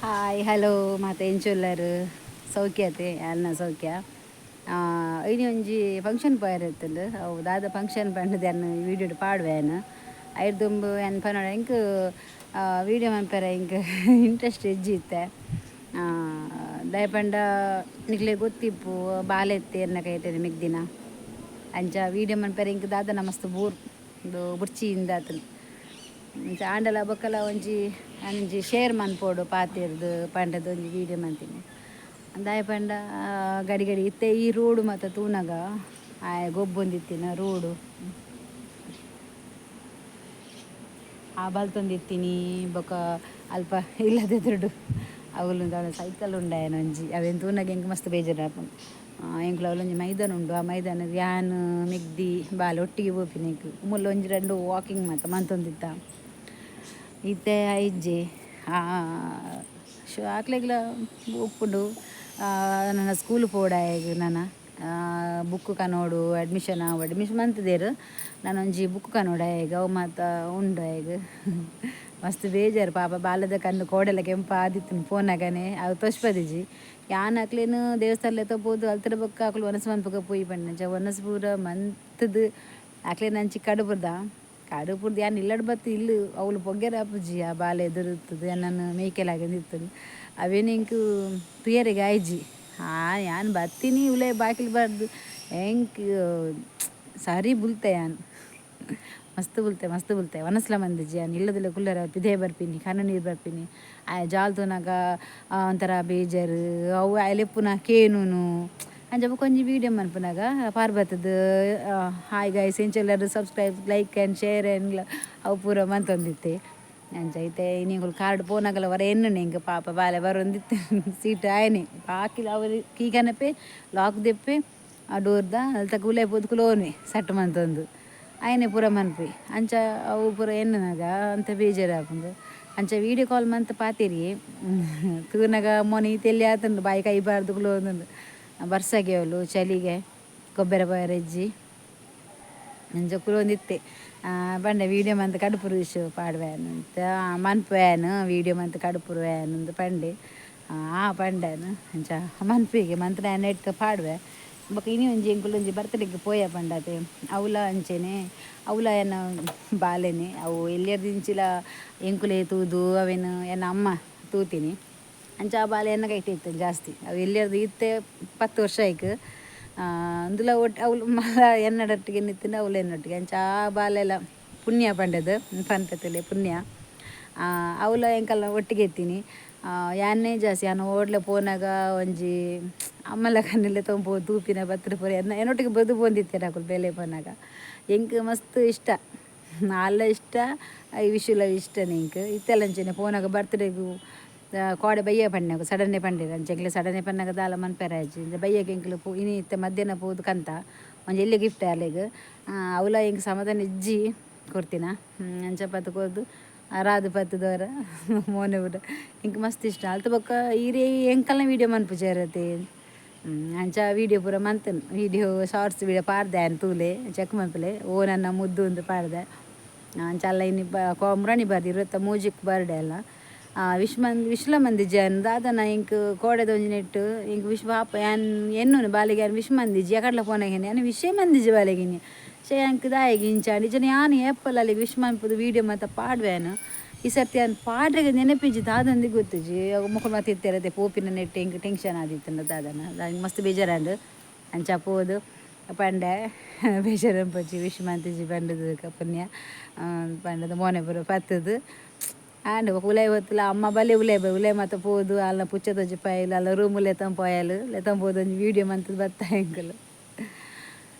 Hi hello ಮಾತ ಎಂಚೊಲ್ಲರು ಸೌಖ್ಯತೆ ಅನ್ನ ಸೌಖ್ಯ. ಇನಿ ಒಂಜಿ ಫಂಕ್ಷನ್ ಪೋಯೆರೆ ಇತ್ತುಂಡು. ಅವು ದಾದ ಫಂಕ್ಷನ್ ಪಂಡುದು ಯಾನ್ ವೀಡಿಯೋಡು ಪಾಡುವೆ. ಐರ್ ದುಂಬು ಯಾನ್ ಪನೊಡು, ಎಂಕ್ ವೀಡಿಯೋ ಮನ್ಪೆರೆ ಎಂಕ್ ಇಂಟ್ರೆಸ್ಟ್ ಇಜ್ಜಿ ಇತ್ತೆ. ದಾಯೆ ಪಂಡ ನಿಕ್ಲೆಗ್ ಗೊತ್ತಿಪ್ಪು, ಬಾಲೆ ಇತ್ತೆ ಎನ್ನ ಕೈಟೆ ಮೆಗ್ದಿನ. ಅಂಚ ವೀಡಿಯೋ ಮನ್ಪೆರೆ ಎಂಕ್ ದಾದನ ಮಸ್ತ್ ಬೋರ್ ಬುಡ್ಚಿ ಇಂದಾತುಂಡು. ಅಂಚ ಆಂಡಲ ಬೊಕ್ಕಲ ಒಂಜಿ ಒಂಜಿ ಶೇರ್ ಮನ್ಪೊಡು ಪಾತೆರ್ದು ಪಂಡದು ಒಂಜಿ ವೀಡಿಯೋ ಮಂತಿನಿ. ದಾಯೆ ಪಂಡ ಗಡಿ ಗಡಿ ಇತ್ತೆ ಈ ರೋಡು ಮಾತ ತೂನಗ ಆಯೆ ಗೊಬ್ಬೊಂದಿತ್ತಿನ ರೋಡು, ಆ ಬಲ್ತೊಂದಿತ್ತಿನಿ. ಬೊಕ ಅಲ್ಪ ಇಲ್ಲದೆದುರುಡು ಅವುಲು ಸೈಕಲ್ ಉಂಡಾಯನ ಒಂಜಿ, ಅವೆನ್ ತೂನಗ ಎಂಕ್ ಮಸ್ತ್ ಬೇಜಾರಾಪುಂಡು. ಎಂಕ್ಲ ಅವ್ಲೊಂಜಿ ಮೈದಾನ ಉಂಡು. ಆ ಮೈದಾನ ಯಾನ್ ಮೆಗ್ದಿ ಬಾಲೆ ಒಟ್ಟಿಗೆ ಪೋಪಿನ. ಮುಲ್ಲ ಒಂಜಿ ರಡ್ಡ್ ವಾಕಿಂಗ್ ಮಾತ ಮಂತೊಂದಿತ್ತ. ಇತ್ತೆ ಇಜ್ಜಿ. ಆಕ್ಲೆಗ್ಲ ಉಪ್ಪುಂಡು. ನನ ಸ್ಕೂಲ್ ಪೋಡಾಯಗ್, ನನ ಬುಕ್ ಕನೋಡು, ಅಡ್ಮಿಷನ್ ಆವು, ಅಡ್ಮಿಷನ್ ಮಂತುದೆರ್. ನನೊಂಜಿ ಬುಕ್ ಕನೋಡು ಅವು ಮಾತ ಉಂಡು ಆಯಗ್. ಮಸ್ತ್ ಬೇಜಾರು ಪಾಪ, ಬಾಲೆದ ಕಣ್ಣು ಕೋಡೆಲ ಕೆಂಪಾದಿತ್ತು ಪೋನಗನೆ. ಅವು ತೋಜ್ಪದಿಜಿ. ಯಾನ್ ಅಕ್ಲೆನ್ ದೇವಸ್ಥಾನ ಲೆತ ಪೋದು ಅಲ್ತದ ಬೊಕ್ಕ ಅಕುಲು ವನಸ್ ಮನ್ಪುಗ ಪೋಯಿ ಪಂಡ ವನಸ್ ಪೂರ ಮಂತುದು ಅಕ್ಲೆನ ಅಂಚಿ ಕಡುಬುರ್ದ ಕಡುಬುರ್ದು ಯಾನ್ ಇಲ್ಲಡ್ ಬತ್ತ್ ಇಲ್ಲ್ ಅವ್ಲು ಪೊಗ್ಗೆರೆ ಆಪುಜಿ. ಆ ಬಾಲೆ ಎದುರುತ್ತುದು ಎನ್ನನ್ ಮೇಕೆಲಾಗಂದಿತ್ತು. ಅವೇನು ಎಂಕ್ ತೂಯೆರೆಗ್ ಆಯ್ಜಿ. ಯಾನ್ ಬತ್ತಿನಿ, ಉಲಯಿ ಬಾಕಿಲ್ ಬರ್ದು ಎಂಕ್ ಸರಿ ಬುಲ್ತೆ. ಯಾನ್ ಮಸ್ತ್ ಬುಲ್ತೆ, ಮಸ್ತ್ ಬುಲ್ತೆ. ವನಸ್ಲ ಮಂದಿಜಿ ಯಾನ್. ಇಲ್ಲದಲ್ಲ ಕುಲ್ಲರ ಪಿದಯಿ ಬರ್ಪಿನಿ, ಕಣ್ಣು ನೀರು ಬರ್ಪಿನಿ. ಆಯೆ ಜಾಲ್ ತೂನಗ ಒಂಥರ ಬೇಜಾರು. ಅವು ಆಯೆ ಲೆಪ್ಪುನ ಕೇನುನು. ಅಂಚ ಬೊಕ ಒಂಜಿ ವೀಡಿಯೋ ಮನ್ಪುನಗ ಪಾರ್ಬತ್ತದು ಹಾಯ್ ಗಾಯ್ಸ್ ಎಂಚೆಲ್ಲರು, ಸಬ್ಸ್ಕ್ರೈಬ್, ಲೈಕ್ ಆ್ಯಂಡ್ ಶೇರ್ ಎಂಗ್ಲ ಅವು ಪೂರ ಮಂತೊಂದಿತ್ತೆ. ಅಂಚ ಇತ್ತೆ ನಿಕುಲು ಕಾರ್ಡ್ ಪೋನಗಲ ಒರ ಎನ್ನುನೆ ಎಂಕ್. ಪಾಪ ಬಾಲೆ ಬರೊಂದಿತ್ತೆ. ಸೀಟ್ ಆಯನೆ ಬಾಕಿಲ್ ಅವರು ಕೀ ಕನಪೆ, ಲಾಕ್ ದೆಪ್ಪೆ ಆ ಡೋರ್ದ. ಅಲ್ತ ಉಲಯಿ ಪೋದು ಕುಲೋನುವೆ ಸಟ್ ಮಂತೊಂದು. ಆಯನೆ ಪೂರ ಮನ್ಪೆ. ಅಂಚ ಅವು ಪೂರ ಎನ್ನುನಗ ಅಂತ ಬೇಜಾರಾಪುಂಡು. ಅಂಚ ವೀಡಿಯೋ ಕಾಲ್ ಮಂತ್ ಪಾತೆರಿಯೆ. ತೂನಗ ಮೊನೆ ತೆಲ್ಲಿ ಆತುಂಡು, ಬಾಯಿ ಕೈ ಬಾರ್ದು ಕುಲೋಂದುಂಡು. ಬರ್ಸಗೆ ಅವ್ಲು ಚಳಿಗೆ ಗೊಬ್ಬರ ಪೋಯೆರೆ ಇಜ್ಜಿ. ಅಂಚ ಕುಲೊಂದಿತ್ತೆ. ಪಂಡೆ ವೀಡಿಯೋ ಮಂತ್ ಕಡುಪುರು ವಿಷ್ ಪಾಡುವೆ ಅಂತ ಮನ್ಪುವೆನ್, ವೀಡಿಯೋ ಮಂತ್ ಕಡುಪುರುವೆನ್ ಅಂದ್ ಪಂಡೆ. ಆ ಪಂಡೆನ್. ಅಂಚ ಮನ್ಪಿಗೆ ಮಂತ್ ನೆಟ್ ಪಾಡುವೆ. ಬೊಕ ಇನಿ ಒಂಜಿ ಎಂಕುಲು ಒಂಜಿ ಬರ್ತ್ಡೇಗ್ ಪೋಯ ಪಂಡತೆ. ಅವುಲ ಅಂಚೆನೆ, ಅವುಲ ಎನ್ನ ಬಾಲೆನೆ. ಅವು ಎಲ್ಯರ್ದಿಂಚಿಲ ಎಂಕುಲೆ ತೂದು ಅವೆನ್ ಎನ್ನ ಅಮ್ಮ ತೂತಿನಿ. ಅಂಚ ಆ ಬಾಲೆ ಎನ್ನ ಕೈಟೆ ಇತ್ತು ಜಾಸ್ತಿ. ಅವು ಎಲ್ಯರ್ದು ಇತ್ತೆ 10 ವರ್ಷ ಆಯ್ಕ್. ಅಂದುಲ ಒಟ್ಟು ಅವ್ಲು ಮಲ್ಲ ಎನ್ನಡೊಟ್ಟಿಗೆ ನಿತ್ತಿನ, ಅವ್ಲು ಎನ್ನೊಟ್ಟಿಗೆ. ಅಂಚ ಆ ಬಾಲೆಲ ಪುಣ್ಯ ಪಂಡದು ಪನ್ಪೆತಲೆ ಪುಣ್ಯ. ಅವ್ಲ ಎಂಕಲ್ನ ಒಟ್ಟಿಗೆ ಇತ್ತೀನಿ. ಯಾನೇ ಜಾಸ್ತಿ ಯಾನ್ ಓಡ್ಲೆ ಪೋನಗ ಒಂಜಿ ಅಮ್ಮಲ ಕಣ್ಣಲ್ಲೇ ತೊಂಪು ತೂಪಿನ ಬತ್ತ್‌ದ್ ಪೂರ ಎನ್ನ ಎನ್ನೊಟ್ಟಿಗೆ ಬದು ಪೋಂದಿತ್ತೆರ್ ಅಕುಲು ಬೇಲೆ ಪೋನಗ. ಎಂಕ್ ಮಸ್ತ್ ಇಷ್ಟ, ಆಲ್ಲ ಇಷ್ಟ, ಈ ವಿಶುಲ ಇಷ್ಟನೇ ಎಂಕ್. ಇತ್ತೆಲ ಅಂಚೆನೆ ಪೋನಗ ಬರ್ತ್ಡೇಗ್ ಕೋಡೆ ಬಯ್ಯ ಪಣ್ಣೆಗ್ ಸಡನ್ನೆ ಪಂಡೆರ್. ಅಂಚ ಎಂಕ್ಲೆ ಸಡನ್ನೆ ಪನ್ನಗ ದಾಲ ಮನ್ಪೆರೆ ಆಯ್ಜಿ. ಇಂಚ ಬಯ್ಯಗ್ ಎಂಕ್ಲು ಪೋ ಇನಿ ಇತ್ತೆ ಮಧ್ಯಾಹ್ನ ಪೋದು ಕಂತ ಒಂಜಿ ಎಲ್ಯ ಗಿಫ್ಟ್ ಆಲೆಗ್. ಅವ್ಲ ಎಂಕ್ ಸಮಾಧಾನ ಇಜ್ಜಿ ಕೊರ್ತಿನ. ಅಂಚ ಪತ್ತ್ ಕೊರ್ದು ರಾದ್ ಪತ್ತುದವರ ಮೋನೆ ಪೂರ ಎಂಕ್ ಮಸ್ತ್ ಇಷ್ಟ. ಅಲ್ತ ಬೊಕ್ಕ ಈರೇ ಎಂಕಲ್ನ ವೀಡಿಯೋ ಮನ್ಪುಜೆರತೆ. ಅಂಚ ವೀಡಿಯೋ ಪೂರ ಮಂತನ್. ವೀಡಿಯೋ ಶಾರ್ಟ್ಸ್ ವೀಡಿಯೋ ಪಾಡ್ದೆ ಯಾನ್, ತೂಲೆ, ಚೆಕ್ ಮನ್ಪುಲೆ. ಓ ನನ್ನ ಮುದ್ದು ಅಂದ್ ಪಾಡ್ದೆ. ಅಂಚ ಅಲ್ಲ ಇನಿ ಮುರಣಿ ಬರ್ದಿ 23ಕ್ ಬರ್ಡೆ ಅಲ್ಲ. ವಿಶ್ ಮನ್ ವಿಶ್ಲ ಮಂದಿಜಿ ಯಾನ್ ದಾದನ. ಎಂಕ್ ಕೋಡೆದ ಒಂಜಿ ನೆಟ್ ಎಂಕ್ ವಿಶ್ ಪಾಪ ಯಾನ್ ಎನ್ನುನು ಬಾಲೆಗ್ ಯಾನ್ ವಿಶ್ ಮಂದಿಜಿ. ಎಕಡ್ಲ ಪೋನಗನೆ ಯಾನ್ ವಿಶೇ ಮಂದಿಜಿ ಬಾಲೆಗ್ ಇನಿ. ಶೇ ಎಂಕ್ ದಾಯೆಗ್ ಇಂಚ ಇಜ್ಜಂಡ ಯಾನ್ ಏಪಲ ಅಲೆಗ್ ವಿಶ್ ಮನ್ಪುದು ವೀಡಿಯೋ ಮಾತ ಪಾಡ್ವೆ ಯಾನ್. ಈ ಸರ್ತಿ ಯಾನ್ ಪಾಡ್ರೆಗ್ ನೆನಪಿಜ್ಜಿ, ದಾದಂದ್ ಗೊತ್ತಿಜ್ಜಿ. ಮೊಕುಲು ಮಾತ ಇತ್ತೆರತೆ ಪೋಪಿನ ನೆಟ್ ಎಂಕ್ ಟೆನ್ಷನ್ ಆದಿತ್ತುಂಡು ದಾದನ. ಎಂಕ್ ಮಸ್ತ್ ಬೇಜಾರಾಂಡ್. ಅಂಚ ಪೋದು ಪಂಡೆ, ಬೇಜಾರಂಪೊಚ್ಚಿ ವಿಶ್ ಮಂತಿಜಿ ಪಂಡುದು ಪುಣ್ಯ ಪಂಡುದು ಮೋನೆ ಪೂರ ಪತ್ತುದು ಆಂಡ್. ಬೊಕ ಉಲಯಿ ಪೊತ್ತುಲ ಅಮ್ಮ ಬಲೆ ಉಲಯಿ ಬೈ ಉಲಯಿ ಮಾತ ಪೋದು ಅಲ್ನ ಪುಚ್ಚೆ ತೋಜಿಪಾಯಲ್. ಅಲ್ಲ ರೂಮು ಲೆತೊಂದು ಪೋಯಲ್. ಲೆತೊಂದು ಪೋದು ಒಂಜಿ ವೀಡಿಯೋ ಮಂತುದು ಬತ್ತ ಎಂಕುಲು.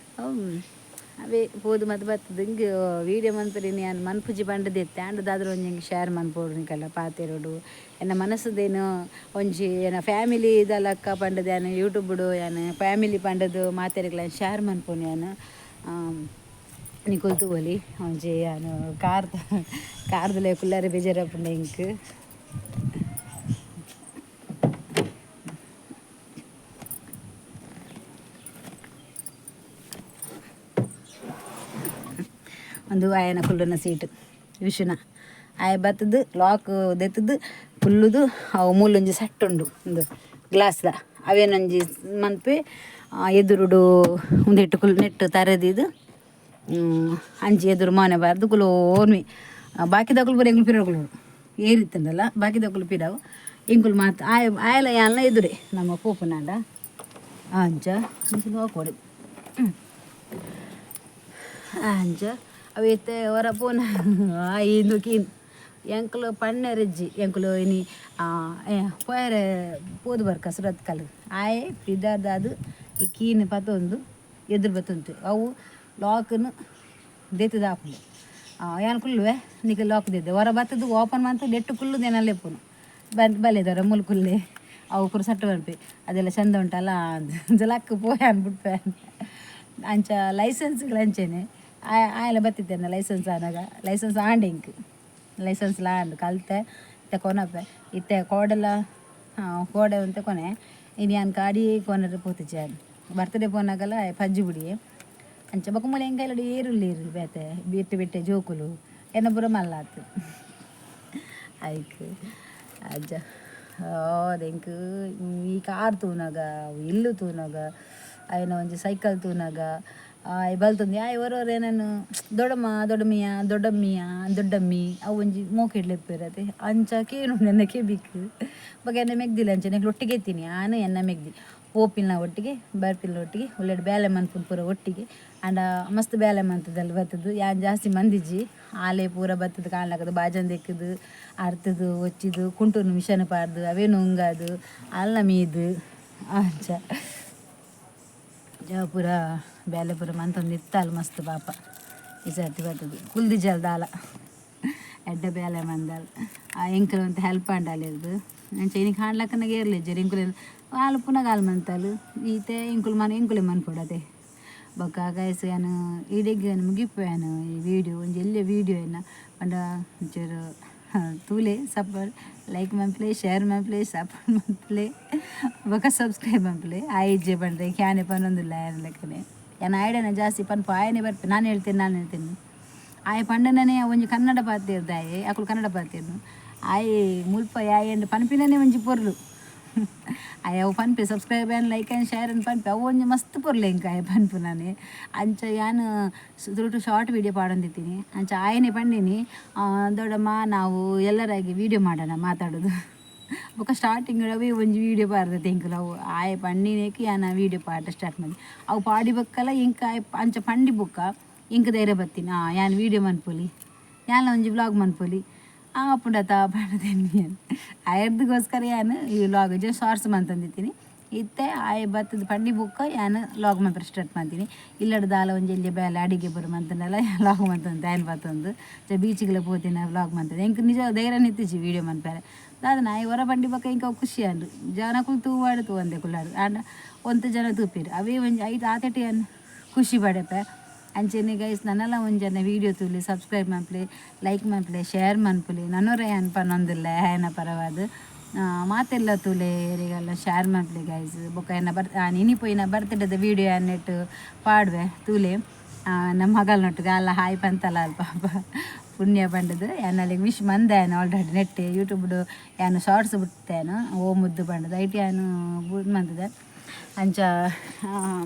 ಅವೇ ಪೋದು ಮಾತ ಬತ್ತುದು. ಇಂಕ್ ವೀಡಿಯೋ ಮನ್ಪೆರೆ ಇನಿ ಯಾನ್ ಮನ್ಪುಜಿ ಪಂಡುದಿತ್ತೆ. ಆಂಡ ದಾದ ಒಂಜಿ ಎಂಕ್ ಶೇರ್ ಮನ್ಪೊಡು ನಿಕಲ್ನ ಪಾತೆರೊಡು ಎನ್ನ ಮನಸ್ಸುದೇನು ಒಂಜಿ ಎನ್ನ ಫ್ಯಾಮಿಲಿ ದ ಲೆಕ್ಕ ಪಂಡುದು. ಯಾನ್ ಯೂಟ್ಯೂಬುಡು ಯಾನ್ ಫ್ಯಾಮಿಲಿ ಪಂಡುದು ಮಾತೆರೆಗ್ಲ ಶೇರ್ ಮನ್ಪುನು ಯಾನ್. ನಿಕುಲು ತೂವೊಲಿ. ಒಂಜಿ ಯಾನ್ ಕಾರ್ ಕಾರ್ದ ಕುಲ್ಲರೆ ಬೇಜಾರಾಪುಂಡು ಎಂಕ್. ಒಂದು ಆಯನ ಕುಲ್ಲುನ ಸೀಟ್ ವಿಶುನ. ಆಯೆ ಬತ್ತದು ಲಾಕ್ ದೆತ್ತದು ಕುಲ್ಲುದು ಅವು ಮೂಲೊಂಜಿ ಸೆಟ್ ಉಂಡು ಉಂದು ಗ್ಲಾಸ್ದ ಅವೇನೊಂಜಿ ಮನ್ಪೆ ಎದುರುಡು ಉಂದೆಟ್ ಕುಲ್ ನೆಟ್ ತರೆದಿದು ಅಂಚಿ ಎದುರು ಮಾನೆ ಬಾರ್ದು ಕುಲೋನ್ವಿ ಬಾಕಿದಕುಲು ಪೂರ ಎಂಕುಲು ಪಿರವುಗಳು ಏರಿತ್ತಂಡಲ್ಲ ಬಾಕಿದಕುಲು ಪಿರವು ಎಂಕುಲು ಮಾತ ಆಯ ಆಯಲ ಯಾನ್ಲ ಎದುರೆ ನಮ್ಮ ಪೋಪುನಾಂಡ ಅಂಚ ಅಂಚ ಲಾಕ್ ಅಂಚ ಅವು ಇತ್ತೆ ಒರ ಪೋನ ಇಂದು ಕೀನ್ ಎಂಕುಲು ಪಣ್ಣೆರಿಜ್ಜಿ ಎಂಕುಲು ಇನಿ ಪೋಯರೆ ಪೋದು ಬರ್ಕ ಸುರತ್ಕಲ್ ಆಯೆ ಪಿದಾರ್ದಾದ್ ಈ ಕೀನ್ ಪತೊಂದು ಎದುರು ಬತ್ತೊಂತು ಅವು ಲಾಕ್ನು ದೆತ್ತುದಾಪುಂಡು ಯಾನ್ ಕುಲ್ಲುವೆ ನಿಕ್ ಲಾಕ್ ದಿದ್ದೆ ಹೊರ ಬತ್ತದು ಓಪನ್ ಮಂತ್ ನೆಟ್ಟು ಕುಲ್ಲುದು ಎನ್ನಲೆಪ್ಪುನು ಬಂದ್ ಬಲೆದರ ಮುಲು ಕುಲ್ಲೆ ಅವು ಪೂರ ಸಟ್ಟು ಬರ್ಪೆ ಅದೆಲ್ಲ ಚಂದ ಉಂಟಲ್ಲ ಜಲಕ್ ಪೋಯೆ ಅನ್ಬಿಟ್ಪೆ ಅಂಚ ಲೈಸೆನ್ಸ್ಗಳು ಅಂಚೆನೆ ಆಯೆಲ ಬತ್ತಿತ್ತೇನೆ ಲೈಸೆನ್ಸ್ ಆನಾಗ ಲೈಸೆನ್ಸ್ ಆಂಡ್ ಇಂಕ್ ಲೈಸೆನ್ಸ್ ಲಾ ಆಂಡ್ ಕಲ್ತೆ ಇತ್ತೆ ಕೊನಪೆ ಇತ್ತೆ ಕೋಡೆಲ ಕೋಡೆ ಒಂತೆ ಕೊನೆ ಇನಿ ಯಾನ್ ಕಾಡಿ ಕೊನರೆ ಪೋತಿಜೆ ಬರ್ತ್ಡೇ ಪೋನಾಗಲ ಪಜ್ಜಿ ಬುಡಿಯೆ ಅಂಚ ಬೊಕ ಮೂಲು ಎಂಕೈಲಡ್ ಏರುಲ್ಲೇರು ಬೇತೆ ಬಿಟ್ಟೆ ಬಿಟ್ಟೆ ಜೋಕುಲು ಎನ್ನ ಪೂರ ಮಲ್ಲಾತು ಐಕ್ ಅಜ್ಜ ಎಂಕ್ ಈ ಕಾರ್ ತೂನಗ ಇಲ್ಲು ತೂನಗ ಆಯ್ನ ಒಂಜಿ ಸೈಕಲ್ ತೂನಗ ಆಯ್ ಬಲ್ತೊಂದು ಆಯ್ ಒರೋರು ಏನೇನು ದೊಡ್ಡಮ್ಮ ದೊಡ್ಡಮಿಯ ದೊಡ್ಡಮ್ಮಿಯ ದೊಡ್ಡಮ್ಮಿ ಅವು ಒಂಜಿ ಮೋಕೆಡ್ ಲೆಪ್ಪೆರ್ ಅಂಚ ಕೇನುಂಡು ಎನ್ನ ಕೆಬಿಕ್ ಬೊಕ ಎನ್ನ ಮೆಗ್ದಿಲ್ಲ ಅಂಚ ಎಂಕ್ಲು ಒಟ್ಟಿಗೆ ಇತ್ತೀನಿ ಆನು ಎನ್ನ ಮೆಗ್ದಿ ಪೋಪಿಲ್ನ ಒಟ್ಟಿಗೆ ಬರ್ಪಿಲ್ನ ಒಟ್ಟಿಗೆ ಉಲ್ಲೆಡ್ ಬೇಲೆ ಮನ್ಪುನ್ ಪೂರ ಒಟ್ಟಿಗೆ ಆಂಡ ಮಸ್ತ್ ಬೇಲೆ ಮಂತದಲ್ಲಿ ಬತ್ತದು ಯಾನ್ ಜಾಸ್ತಿ ಮಂದಿಜ್ಜಿ ಆಲೆ ಪೂರ ಬತ್ತದು ಕಾಲ್ನಾಕದು ಬಾಜನ್ ದೆಕ್ಕದು ಅರ್ತದು ಒಚ್ಚಿದು ಕುಂಟುನು ಮಿಷನ್ ಪಾಡ್ದು ಅವೇ ನುಂಗಾದು ಅಲ್ನ ಮೀದು ಅಂಚ ಜ ಪೂರ ಬೇಲೆ ಪೂರ ಮಂತೊಂದು ಇತ್ತಾಲ್ ಮಸ್ತ್ ಪಾಪ ಈ ಸರ್ತಿ ಬತ್ತದು ಕುಲ್ದಿ ಜಲ್ದಾಲ ಎಡ್ಡೆ ಬೇಲೆ ಮಂದಾಲ್ ಆ ಎಂಕಲ್ ಒಂತೆ ಹೆಲ್ಪ್ ಆಂಡಾಲ್ ಇರ್ದು ಅಂಚ ಇನಿಕ್ ಹಾಣ್ಲಕ್ಕನಾಗ ಏರ್ಲಿಜ್ಜೆರ್ ಎಂಕುಲು ಆಲ್ ಪುನಗ ಆಲ್ ಮಂತಾಲ್ ಈತೆ ಎಂಕುಲು ಮನ ಎಂಕುಲೆ ಮನ್ಪೊಡತೆ ಬೊಕ್ಕ ಗೈಸ್ ಯಾನ್ ಇಡೆಗ್ ಯಾನ್ ಮುಗಿಪುವೆ ಈ ವೀಡಿಯೋ ಒಂಜಿ ಎಲ್ಯ ವೀಡಿಯೋ ಎನ್ನ ಪಂಡ ಒಂಚೂರು ತೂಲೆ ಸಪೋರ್ಟ್ ಲೈಕ್ ಮನ್ಪುಲೆ ಶೇರ್ ಮನ್ಪುಲೆ ಸಪೋರ್ಟ್ ಮನ್ಪುಲೆ ಬೊಕ ಸಬ್ಸ್ಕ್ರೈಬ್ ಮನ್ಪುಲೆ ಆಯಿಜ್ಜೆ ಪಂಡ್ರೆ ಯಾನೆ ಪನೊಂದುಲ್ಲ ಆಯನ ಲೆಕ್ಕನೆ ಯಾನ್ ಆಯ್ಡನೆ ಜಾಸ್ತಿ ಪನ್ಪು ಆಯನೆ ಬರ್ಪೆ ನಾನು ಹೇಳ್ತೇನೆ ನಾನು ಹೇಳ್ತೇನೆ ಆಯೆ ಪಂಡನನೆ ಒಂಜಿ ಕನ್ನಡ ಪಾತೆರ್ದಾಯೆ ಅಕುಲು ಕನ್ನಡ ಪಾತೆರ್ನು ಆಯೆ ಮುಲ್ಪ ಯಾಯೆಂಡ್ ಪನ್ಪಿನನೆ ಒಂಜಿ ಪೊರ್ಲು ಆಯೆ ಅವು ಪನ್ಪೆ subscribe and like and share and ಪನ್ಪೆ ಅವು ಒಂಜಿ ಮಸ್ತ್ ಪೊರ್ಲು ಎಂಕ್ ಆಯೆ ಪನ್ಪುನನೆ ಅಂಚ ಯಾನ್ ತುಳುಟು ಶಾರ್ಟ್ ವೀಡಿಯೋ ಪಾಡೊಂದಿತ್ತೀನಿ ಅಂಚ ಆಯನೆ ಪಂಡಿನಿ ದೊಡ್ಡಮ್ಮ ನಾವು ಎಲ್ಲರಾಗಿ ವೀಡಿಯೋ ಮಾಡೋಣ ಮಾತಾಡೋದು ಬೊಕ ಸ್ಟಾರ್ಟಿಂಗ್ ಅವೇ ಒಂಜಿ ವೀಡಿಯೋ ಪಾಡ್ದತೆ ಎಂಕುಲು ಅವು ಆಯೆ ಪಂಡಿನೇಕ್ ಯಾನ್ ವೀಡಿಯೋ ಪಾಡ ಸ್ಟಾರ್ಟ್ ಮಲ್ದಿ ಅವು ಪಾಡಿ ಬೊಕ್ಕಲ ಎಂಕ್ ಆಯೆ ಅಂಚ ಪಂಡಿ ಬೊಕ್ಕ ಎಂಕ್ ಧೈರ್ಯ ಬತ್ತೀನಿ ಯಾನ್ ವೀಡಿಯೋ ಮನ್ಪೊಲಿ ಯಾನ್ಲ ಒಂಜಿ ವ್ಲಾಗ್ ಮನ್ಪೊಲಿ ಆಪುಂಡತ ಪಂಡದೆನ್ನಿ ಆಯರ್ದಗೋಸ್ಕರ ಯಾನ್ ಈ ವ್ಲಾಗ್ ಜಸ್ಟ್ ಶಾರ್ಟ್ಸ್ ಮಂತೊಂದಿತ್ತೀನಿ ಇತ್ತೆ ಆಯೆ ಬತ್ತದ ಪಂಡಿ ಬೊಕ್ಕ ಯಾನ್ ವ್ಲಾಗ್ ಮನ್ಪರೆ ಸ್ಟಾರ್ಟ್ ಮಲ್ತೀನಿ ಇಲ್ಲಡ್ ದಾಲ ಒಂಜಿ ಎಲ್ಯ ಬೇಲೆ ಅಡಿಗೆ ಪೂರ ಮಂತುಂಡಲ ವ್ಲಾಗ್ ಮಂತೊಂದು ಆಯನ್ ಬತ್ತೊಂದು ಬೀಚಿಗೆಲ ಪೋತಿನ ವ್ಲಾಗ್ ಮಂತೊಂದು ಎಂಕ್ ನಿಜ ಧೈರ್ಯ ಇತ್ತಿಜಿ ವೀಡಿಯೋ ಮನ್ಪೆರೆ ದಾದನ ಆಯೆ ಒರ ಪಂಡಿ ಬೊಕ್ಕ ಎಂಕ್ ಅವು ಖುಷಿ ಆಂಡ್ ಜನಕುಲು ತೂವಾಡ್ ತೂವಂದೆ ಕುಲ್ಲಾಡ್ ಆಂಡ ಒಂತೆ ಜನ ತೂಪೆರ್ ಅವೇ ಒಂಜಿ ಐಟ್ ಆತೆಟ್ ಯಾನ್ ಖುಷಿ ಪಡೆಪೆ ಅಂಚೆನೆ ಗೈಸ್ ನನಲ ಒಂಜನ ವೀಡಿಯೋ ತೂಲೆ ಸಬ್ಸ್ಕ್ರೈಬ್ ಮನ್ಪುಲೆ ಲೈಕ್ ಮನ್ಪುಲೆ ಶೇರ್ ಮನ್ಪುಲೆ ನನೊರ ಯಾನ್ ಪನೊಂದುಲ್ಲೆ ಆಯನ ಪರವಾದ್ ಮಾತೆಲ್ಲ ತೂಲೆ ಏರೆಗೆಲ್ಲ ಶೇರ್ ಮನ್ಪುಲೆ ಗೈಸ್ ಬೊಕ ಎನ್ನ ಬರ್ ಇನಿ ಪೋಯಿನ ಬರ್ತ್ಡೇದ ವೀಡಿಯೋ ಯಾನ್ ನೆಟ್ ಪಾಡುವೆ ತೂಲೆ ನಮ್ಮ ಮಗಲ್ನೊಟ್ಟಿಗೆ ಅಲ್ಲ ಹಾಯ್ ಪಂತಲ ಅಲ್ಪ ಪಾಪ ಪುಣ್ಯ ಪಂಡದು ಯಾನ್ ಅಲೆಗ್ ವಿಶ್ ಮಂದೆ ಯಾನ್ ಆಲ್ರೆಡಿ ನೆಟ್ ಯೂಟ್ಯೂಬ್ಡ್ ಯಾನ್ ಶಾರ್ಟ್ಸ್ ಬಿಡ್ತೇನೆ ಓ ಮುದ್ದು ಪಂಡದು ಐಟ್ ಯಾನ್ ಮಂತುದೆ ಅಂಚ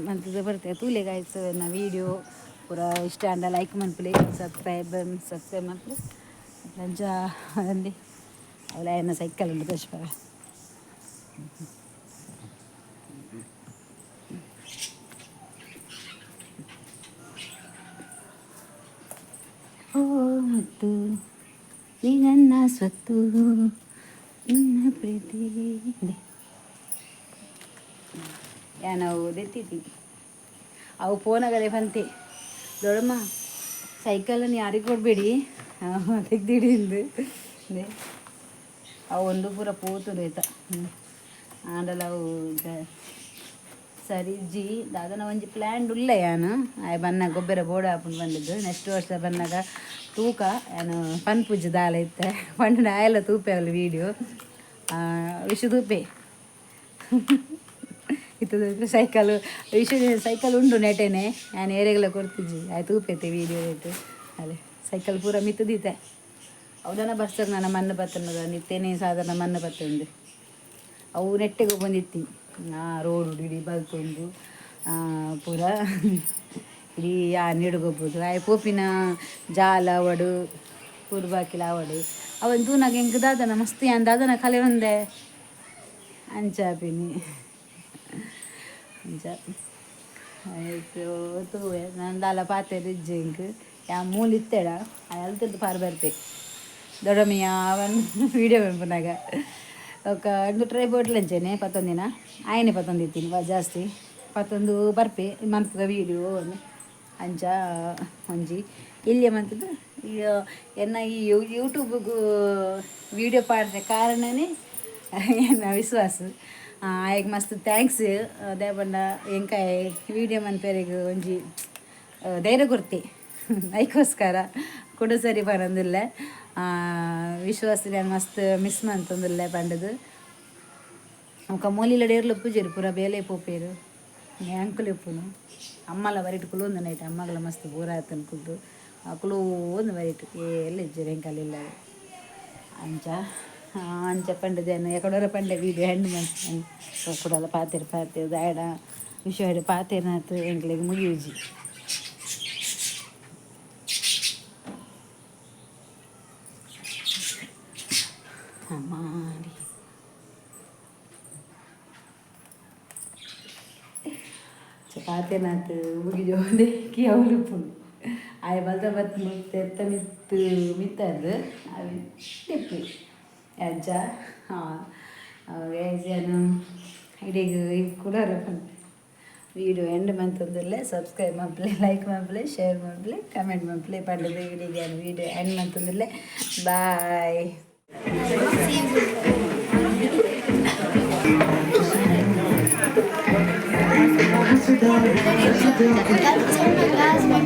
ಮಂತುದು ಬರ್ತೆ ತೂಲೆ ಗೈಸ್ ಎನ್ನ ವೀಡಿಯೋ ಪೂರ ಇಷ್ಟ ಆಂಡ ಲೈಕ್ ಮನ್ಪುಲೆ ಸಬ್ಸ್ಕ್ರೈಬ್ ಸಬ್ಸ್ಕ್ರೈಬ್ ಮನ್ಪುಲೆ ಅಂಚ ಅಂದೆ ಅವ್ಲ ಎನ್ನ ಸೈಕಲ್ ಉಂಡು ತೋಜ್ಪಾವೆ. ಓ ಮುತ್ತು ನೀ ನನ್ನ ಸ್ವತ್ತು ನಿನ್ನ ಪ್ರೀತಿ ಯಾನ್ ಅವು ದೆತ್ತಿತ್ತಿ ಅವು ಫೋನಾಗಲೆ ಪಂತೆ ದೊಡ್ಡಮ್ಮ ಸೈಕಲನ್ನು ಯಾರಿಗೆ ಕೊಡಬೇಡಿ ತೆಗ್ದಿಡಿ ಇಂದು ಅವು ಒಂದು ಪೂರ ಪೋತುಂಡು ಆಯ್ತಾ ಆಂಡಲ ಅವು ಸರಿ ಜಿ ದಾದನ ಒಂಜಿ ಪ್ಲ್ಯಾನ್ ಉಲ್ಲೆ ಯಾನ್ ಆಯೆ ಬನ್ನಾಗ ಗೊಬ್ಬರ ಬೋಡ ಆಪುಂಡು ಬಂದಿದ್ದು ನೆಕ್ಸ್ಟ್ ವರ್ಷ ಬನ್ನಾಗ ತೂಕ ಯಾನ್ ಪನ್ಪುಜಿ ದಾಲ ಇತ್ತೆ ಪಂಡ ಆಯೆಲ ತೂಪೆ ಅವಳು ವೀಡಿಯೋ ವಿಶು ತೂಪೆ ಇತ್ತದ ಸೈಕಲ್ ವಿಶು ಸೈಕಲ್ ಉಂಡು ನೆಟೆನೆ ಯಾನ್ ಏರೆಗ್ಲ ಕೊರ್ತಿಜಿ ಆಯ್ ತೂಪೆತೆ ವೀಡಿಯೋ ಇತ್ತು ಅಲೆ ಸೈಕಲ್ ಪೂರ ಮಿತ್ತುದೀತೆ. ಅವದನ ಬರ್ಸಗ್ ನನ್ನ ಮಣ್ಣು ಬತ್ತನದ ನಿತ್ತೇನೆ ಸಾಧಾರಣ ಮಣ್ಣು ಬತ್ತಂದು ಅವು ನೆಟ್ಟೆಗೆ ಬಂದಿತ್ತಿ. ಆ ರೋಡು ಇಡೀ ಬಲ್ತೊಂದು ಪೂರ ಇಡೀ ಆ ನೀಡುಗೊಬ್ಬುದು ಆಯ್ ಪೋಪಿನ ಜಾಲ ಅವಡು ಪೂರ್ಬಾಕಿಲ ಅವಡು ಅವನ್ ತೂನಾಗ ಎಂಕ್ ದಾದನ ಮಸ್ತ್ ಯಾನ್ ದಾದನ ಕಲೆ ಒಂದೆ ಅಂಚಾಪಿನಿ ಅಂಚ ಆಯ್ತು. ತೂವೆ ನಾನು ದಾಲ ಪಾತೆರ್ ಇಜ್ಜಿ ಎಂಕ್. ಯಾ ಮೂಲು ಇತ್ತೆಡ ಅಲ್ತದ್ದು ಪಾರ್ ಬರ್ಪೆ ದೊಡಮಿಯ ಅವನ್ ವೀಡಿಯೋ ಮನ್ಪುನಗ. ఒక ಒಂದು ಟ್ರೈ ಬೋಟ್ಲಂಚೆನೆ ಪತ್ತೊಂದಿನ ಆಯನೆ ಪತ್ತೊಂದಿತ್ತೀನಿ ಜಾಸ್ತಿ ಪತ್ತೊಂದು ಬರ್ಪೆ ಮನ್ಪುಗ ವೀಡಿಯೋ. ಅಂಚ ಒಂಜಿ ಇಲ್ಲಿಯ ಮಂತದ್ದು ಎನ್ನ ಈ ಯೂಟ್ಯೂಬ್ಗೂ ವೀಡಿಯೋ ಪಾಡಿದ ಕಾರಣನೇ ಎನ್ನ ವಿಶ್ವಾಸ. ಆಯಗ್ ಮಸ್ತ್ thanks. ದೇಪಂಡ ಎಂಕಾಯ್ ವೀಡಿಯೋ ಮನ್ಪೆರೆಗ್ ಒಂಜಿ ಧೈರ್ಯ ಕೊರ್ತಿ. ಐಕೋಸ್ಕರ ಕುಡ ಸರಿ ಬರಂದಿಲ್ಲ. ವಿಶ್ವಾಸ ನಾನು ಮಸ್ತ್ ಮಿಸ್ ಮಂತೊಂದುಲ್ಲೆ ಪಂಡದು. ఒక ಮೂಲಿಲ ಡೇರ್ಲು ಪೂಜೆರು ಪೂರ ಬೇಲೆ ಪೋಪೇರು ಅಂಕುಲು ಇಪ್ಪುನು. ಅಮ್ಮಲ ಬರಿಟ್ ಕುಲೊಂದು ನೈಟ್ ಅಮ್ಮಗಲ ಮಸ್ತ್ ಪೂರ ಆತನ ಕುದ್ದು ಅಕುಲು ಒಂದು ಬರಿಟ್ ಎಲ್ಲ ಇಜ್ಜೆರ್ ಎಂಕಲಿಲ್ಲ. ಅಂಚ ಅಂಚ ಪಂಡದೇನು ಎಕಡೋರ ಪಂಡೆ ವೀಡಿಯೋ ಹೆಣ್ಣು ಮನ್ಸ್ ಕುಡಲ ಪಾತೆರ್ ಪಾತೆರ್ ದಾಯಡ ವಿಷಯ ಪಾತೆರ್ನಾತ್ ಎಂಕ್ಲೆಗ್ ಮುಗಿಯುಜಿ. ಅಮ್ಮಾಡಿ ಪಾತೆನಾತ್ ಮುಗಿಜೋಂದೆ ಕಿ ಅವಲುಪ್ಪುಂಡು. ಆಯ್ ಬಲ್ತ ಬತ್ ಮಿತ್ತ ಮಿತ್ತು ಮಿತ್ತದ್ದು ಅವಿ ತಿಪ್ಪಿ ಅಂಚ. ಹಾಂ ಏನು ಇಡೀಗ ಕೂಡ ವೀಡಿಯೋ ಎಂಡ್ ಮಂತಂದುಲ್ಲೆ. ಸಬ್ಸ್ಕ್ರೈಬ್ ಮನ್ಪುಲೆ, ಲೈಕ್ ಮನ್ಪುಲೆ, ಶೇರ್ ಮನ್ಪುಲೆ, ಕಮೆಂಟ್ ಮನ್ಪುಲೆ ಪಂಡದು ಇಡೀಗ ವೀಡಿಯೋ ಎಂಡ್ ಮಂತಂದುಲ್ಲೆ. ಬಾಯ್. That's my